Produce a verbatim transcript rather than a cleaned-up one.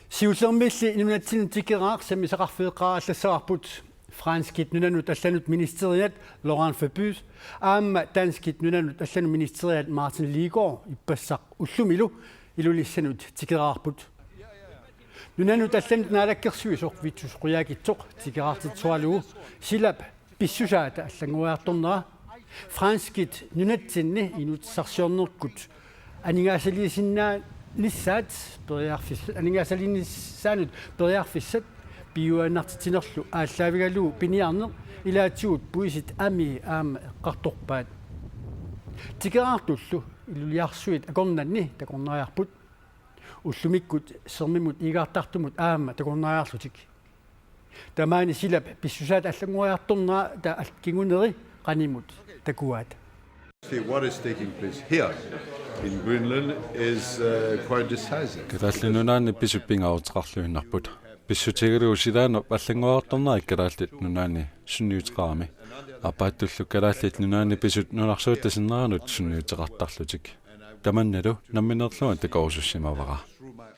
Siullermilli nunatsinnut tikeraaq sammisaqarfigeqqaarallassavarput. Franskit nunanut allanut ministeriat Laurent Fabius aamma danskit nunanut allanut ministeriat Martin Lidegaard ippassaq ullumilu Ilulissanut tikeraarput. Nunanut allanut naalakkersuisoq Vittus Qujaukitsoq tikeraartitsoralugu silap pissusaata allanngoriartornera. Franskit nunatsinni inuussutissarsiornerput aningaasaliisinnaanissaat periarfis-, aningaasaliinissaanut periarfissat piujunnartitsinerlu aallaavigalugu piniarneq ilaatigut puisit amii aamma eqqartorpaat. Tikeraartullu Iluliarsuit akornanni takornariarput. Ullumikkut sermimut iigartartumut aamma takornariarlutik. Tamaani silap pissusaata allanngoriartornera taava kinguneri qanimut takuaat. See what is taking place here in Greenland is uh, quite decisive. Kalaallit Nunaanni pisut pingaaruteqarluinnarput. Pissutigalugu silaannaq allanngoriartornera Kalaallit Nunaanni sunniuteqarami. Aappaattullu Kalaallit Nunaanni pisut nunarsuuttasinneranut sunniuteqartarlutik. Tamannalu nammineerlunga takorusussimavara.